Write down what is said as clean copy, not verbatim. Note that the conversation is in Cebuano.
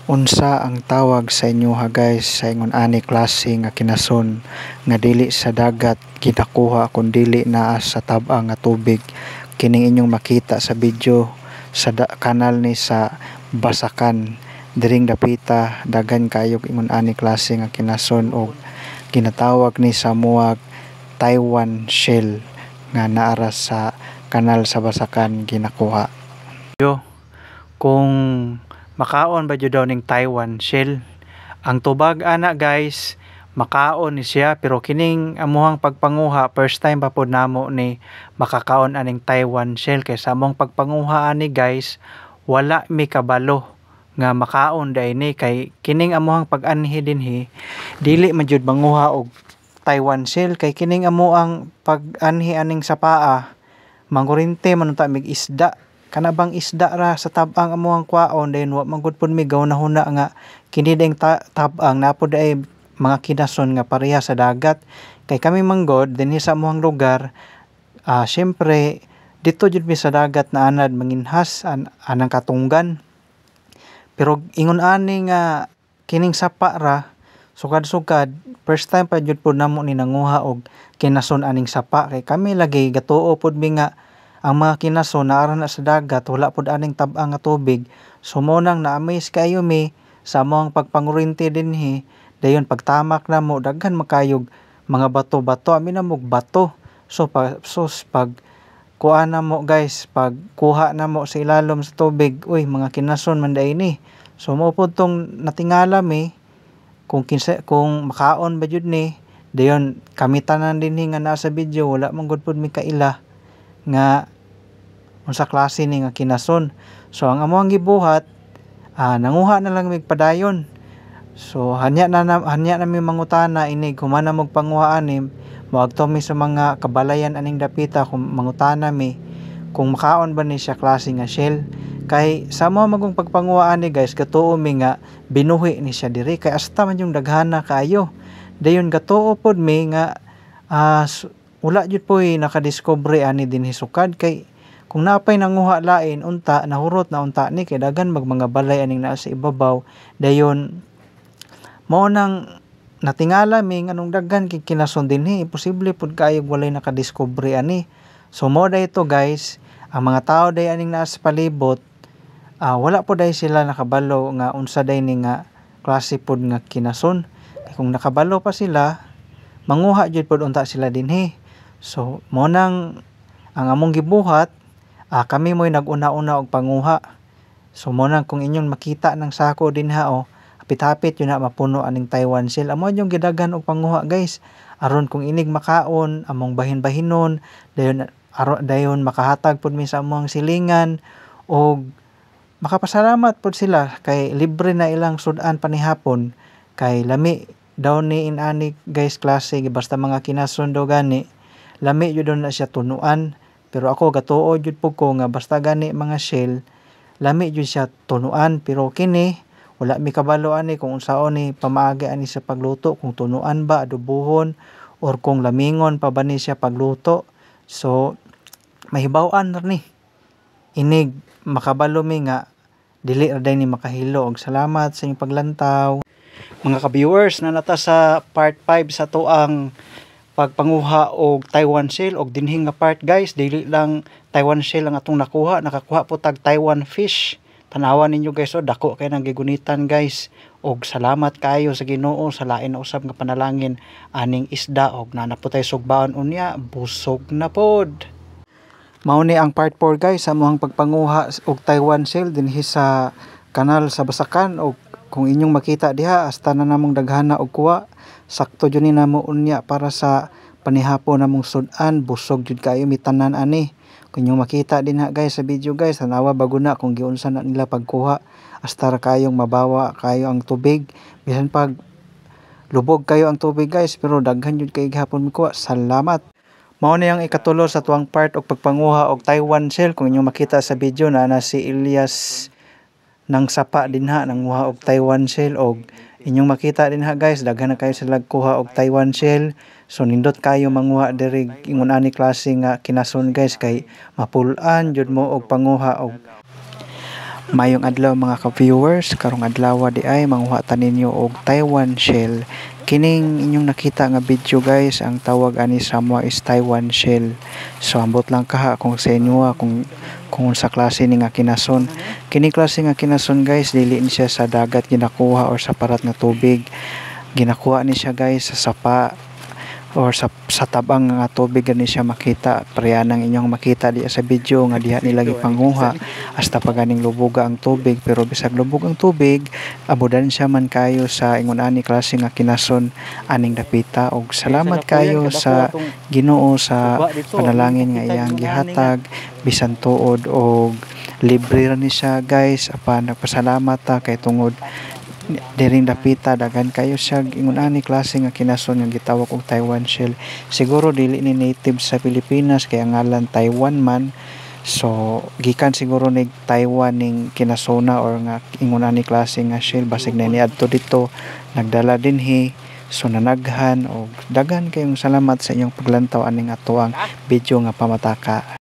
Unsa ang tawag sa inyoha, guys, sa ingon ani klase nga kinason nga dili sa dagat ginakuha kun dili naa sa tab-ang nga tubig? Kining inyong makita sa video sa kanal ni sa Basakan diring dapita, daghan kayo ingon ani klase nga kinason og ginatawag ni sa muag Taiwan shell nga naara sa kanal sa Basakan ginakuha. Yo, kung makaon ba jud daw ning Taiwan shell? Ang tubag ana, guys, makaon ni siya, pero kining amuhang pagpanguha, first time pa pod namo ni makakaon aning Taiwan shell, kay sa among pagpanguha ani, guys, wala mi kabalo nga makaon diay ni, kay kining amuhang pag-anhi dinhi dili man jud manguha og Taiwan shell, kay kining amuang pag-anhi aning sa paa, mangurinte man unta mig isda, kana bang isda ra sa tab-ang amuang kwaon. Dayon wa man gud pud mi gahuna-huna nga kini ding tab-ang naa pod ay mga kinason nga pareha sa dagat, kay kami manggod dinhi sa amuang lugar, syempre dito jud mi sa dagat na anad manginhas anang katunggan. Pero ingon ani nga kining sapa ra, sukad-sukad, first time pa jud pud namo ni nanguha og kinason aning sapa, kay kami lagi gatuo pud mi nga ang mga kinason naa ra na sa dagat, wala pud aning tab-ang nga tubig. So mao nang na-amaze kaayo mi sa among pagpangurinti dinhi. Dayon pagtamak namo, daghan man kayog mga bato-bato, ami na mog bato. So pa sus, pag kuha namo, guys, pag kuha namo sa ilalom sa tubig, uy, mga kinason man diay ni. So mao pud tong natingala mi kung kinsa, kung makaon ba jud ni. Dayon kami tanan dinhi nga naa sa video, wala man gud pud mi kaila nga unsa klase ni nga kinason. So ang among gibuhat, nanguha na lang mig padayon. So hanya na mi mangutana inig human na mog panguha ani, moadto mi sa mga kabalayan aning dapita kung mangutana mi kung makaon ba ni siya klase nga shell, kay sa mo magong pagpanguha ani, guys, gatuo mi nga binuhi ni siya diri, kay hasta man yung daghana kaayo. Dayon gatuo pod mi nga wala jud poy nakadiskubre ani dinhi sukad, kay kung napay nanguha lain unta, nahurot na unta ni, kay daghan mag mga balay aning naa sa ibabaw. Dayon mao nang natingala mi nganong daghan kay kinason dinhi, imposible pud kaayo walay nakadiskubre ani. So mao day ito, guys, ang mga tao day aning naa sa palibot, wala po day sila nakabalo nga unsa day ni nga klase pod nga kinason. Kay kung nakabalo pa sila, manguha jud pod unta sila dinhi. So mao nang ang among gibuhat, kami mo'y nag-una-una og panguha. So mao nang kung inyong makita ng sako dinha, oh, hapit-hapit yun na mapuno aning Taiwan shell. Amo yung gidaghan og panguha, guys, aron kung inig makaon, among bahin-bahinon, dayon aron dayon makahatag pud mi sa among silingan og makapasalamat pud sila kay libre na ilang sud-an panihapon, kay lami daw ni inani, guys, klase. Basta mga kinason daw gani, lami jud na siya tunuan. Pero ako gatuo jud pud ko nga basta gani mga shell, lami jud siya tunuan, pero kini wala mi kabalo ani kung unsaon ni pamaagi ani sa pagluto, kung tunuan ba, adobohon, or kung lamingon pa ba ni siya pagluto. So mahibaw-an ra ni inig makabalo mi nga dili ra day ni makahilo. Og salamat sa inyong paglantaw, mga ka-viewers. Na nata sa part 5 sa tuang pagpanguha og Taiwan shell, og dinhi nga part, guys, dili lang Taiwan shell ang atong nakuha, nakakuha po tag Taiwan fish. Tanawan ninyo, guys, oh, dako kay nang gigunitan, guys. Og salamat kaayo sa Ginoo sa lain na usab nga panalangin aning isda, og naa na po tay sugbaon unya, busog na pod. Mao ni ang part 4, guys, sa among pagpanguha og Taiwan shell dinhi sa kanal sa Basakan. Og kung inyong makita diha, hasta na namong daghana og kuha, sakto jud ni namo unya para sa panihapon namong sud-an, busog jud kaayo mi tanan ani. Kung inyong makita dinha, guys, sa video, guys, tanawa bago na kung giunsa na nila pagkuha, hasta ra kayong mabawa kayo ang tubig, bisan pag lubog kayo ang tubig, guys, pero daghan jud kay gihapon mi kuha. Salamat. Mao ni ang ikatulo sa tuang part og pagpanguha og Taiwan shell. Kung inyong makita sa video na si Elias nang sapa dinha, nanguha og Taiwan shell, og inyong makita dinha, guys, daghan na kayo sila kuha og Taiwan shell. So nindot kayo manguha diri ingon ani klase nga kinason, guys, kay mapul-an jud mo og panguha. Og Maayong adlaw, mga ka-viewers, karong adlaw diay manguha ta ninyo og Taiwan shell. Kining inyong nakita nga video, guys, ang tawag ani sa amo is Taiwan shell. So ambot lang kaha kung sa inyo kung sa klase ni nga kinason. Kini klase nga kinason, guys, dili ni siya sa dagat ginakuha or sa parat nga tubig. Ginakuha ni siya, guys, sa sapa or sa tabang nga tubig gani siya makita. Pareha nang inyong makita diya sa video nga diha nila gipanguha hasta pa ganing luboga ang tubig, pero bisag lubog ang tubig, abundansya man kayo sa ingon ani klase nga kinason aning dapita. Og salamat kayo sa Ginoo sa panalangin nga iyang gihatag bisan tuod og libre ra ni siya, guys, apan nagpasalamat ta kay tungod diring dapita daghan kayo siya ingon ani klase nga kinason nga gitawag og Taiwan shell. Siguro dili ni native sa Pilipinas kay ang ngalan Taiwan man, so gikan siguro ni Taiwan ning kinasona or nga ingon ani klase nga shell. Basig na niadto dito, nagdala dinhi, so nanaghan. Og daghan kayong salamat sa inyong paglantaw aning atoang video nga pamataka.